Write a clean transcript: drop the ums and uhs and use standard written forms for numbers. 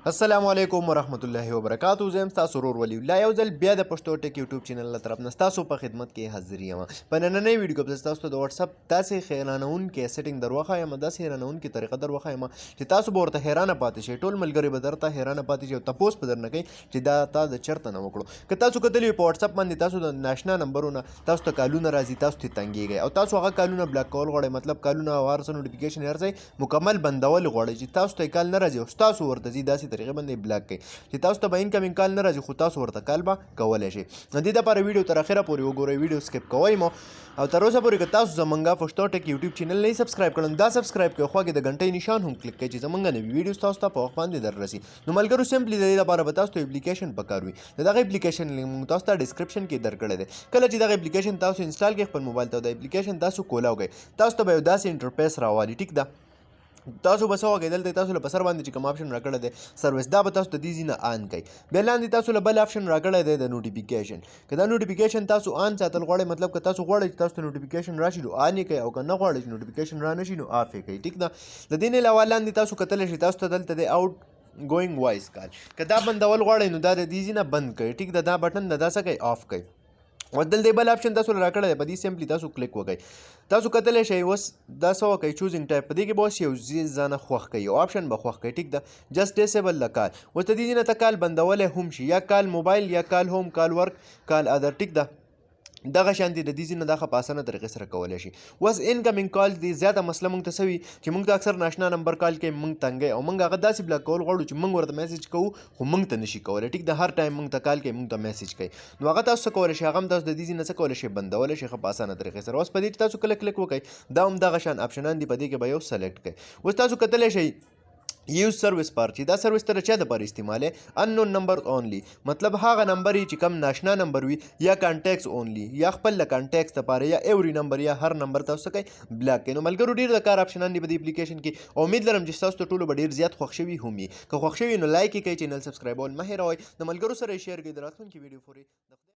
السلام علیکم ورحمت الله وبرکاتو. زه یم ستاسو ورور ولی الله، یو ځل بیا د پښتو ټیک یوټیوب چینل له طرف نه ستاسو په خدمت کې حاضر یم. په نننۍ ویډیو کې به تاسو ته د واتس اپ داسې حیرانوونکې سیټینګ در وښایم، داسې حیرانوونکې طریقه در وښایم چې تاسو به ورته حیرانه پاتې شئ. ټول ملګري به درته حیرانه پاتې شي او تپوس به درنه کوي چې دا تا د چېرته نه وکړو. که تاسو کتلی په واتس اپ باندې، تاسو د ناشنا نمبرونه تاسو ته کالونه راځي، تاسو ته تنګیږئ او تاسو هغه کالونه بلاک کول غواړئ، مطلب کالونه او هر څه نوټیفیکیشن هر ځای مکمل بندول غواړئ چې تاسو ته کال نه راځي او تاسو ورته ځي، داسې طریقې باندې بلاک کړئ چې تاسو ته به انکمینګ کال نه راځي خو تاسو ورته کال به کولی شئ. نو دې دپاره ویډیو تر اخره پورې وګورئ، ویډیو سکیپ کوئ مو. او تر اوسه پورې که تاسو زمونږ پښتو ټیک یوټیوب چینل نه سبسکرایب کړئ، دا سبسکرایب کړئ، خوا کې د ګنټۍ نشان هم کلیک کړئ چې زمونږ نوې ویډیو تاسو ته په وخت باندې در رسي. نو ملګرو، سمپلی د دې لپاره به تاسو ته اپلیکیشن پکار وي. د دغه اپلیکیشن لینک موږ تاسو ته ډسکرپشن کې درکړی دی. کله چې دغه اپلیکیشن تاسو انسټال کړئ خپل موبایل ته، دا اپلیکیشن تاسو کولاو کړئ، تاسو ته به یو داسې انټرفیس راوالي. ټیک ده، تاسو به څه وکړئ؟ دلته تاسو له په سر باندې چې کوم آپشن راکړی دی سروس، دا به تاسو د دې ځای نه آن کړئ. بیا لاندې تاسو له بل آپشن راکړی دی د نوټیفیکیشن. که دا نوټیفیکیشن تاسو آن ساتل غواړئ، مطلب که تاسو غواړئ چې تاسو ته نوټیفیکیشن راشي نو آن یې کړئ، او که نه غواړئ چې نوټیفیکیشن را نه شي نو آف یې کړئ. ټیک ده، د دې نه علاوه لاندې تاسو کتلی شئ، تاسو ته دلته دی آوټ ګوینګ وایس کال. که دا بندول غواړئ نو دا د دې ځای نه بند کړئ. ټیک ده، دا بټن د دا څه کوي؟ آف کړئ. او دلته بل آپشن تاسو له راکړی دی، په دې سمپلی تاسو کلیک وکړئ. تاسو کتلی شئ اوس دا څه وکړئ؟ چوزینګ ټایپ، په دې کې به اوس یو ځیز ځانه خوښ کړئ، یو آپشن به خوښ کړئ. ټیک ده، جسټ ډیسیبل د کال. اوس د دې ځای نه ته کال بندولی هم شي، یا کال موبایل، یا کال هوم، کال ورک، کال ادر. ټیک ده، دغه شان دي د دې ځای نه دا ښه په اسانه طریقې سره کولی شي. اوس انکمینګ کال دی، زیاته مسله موږ ته څه وي چې موږ ته اکثر ناشنا نمبر کال کوي، موږ تنګوي او موږ هغه داسې بلاک کول غواړو چې موږ ورته میسج کوو خو موږ ته نشي کولی. ټیک ده، هر ټایم موږ ته کال کوي، موږ ته میسج کوي، نو هغه تاسو څه کولی شئ؟ هغه هم تاسو د دې ځای نه څه کولی شئ؟ بندولی شئ ښه په اسانه طریقې سره. اوس په دې چې تاسو کله کلیک وکړئ، دا هم دغه شان آپشنان دي، په دې کې به یو سلیکټ کړئ. اوس تاسو کتلی شئ یوز سروس پار، چې دا سروس ته چا د پاره استعماله؟ انون نمبر اونلی، مطلب هغه نمبر چې کم ناشنا نمبر وي، یا کانټیکټس اونلی، یا خپل له کانټیکټس لپاره، یا ایوری نمبر، یا هر نمبر تاسو کوي بلاک کړئ. نو ملګرو، ډیر د کار آپشنان دي په دې اپلیکیشن کې. امید لرم چې تاسو ټولو به ډیر زیات خوښ شوي هم وي. که خوښ شوي نو لایک یې کړئ، چینل سبسکرایب ول مه هېروئ، د ملګرو سره شیر کړئ. د راتلونکي ویډیو پورې.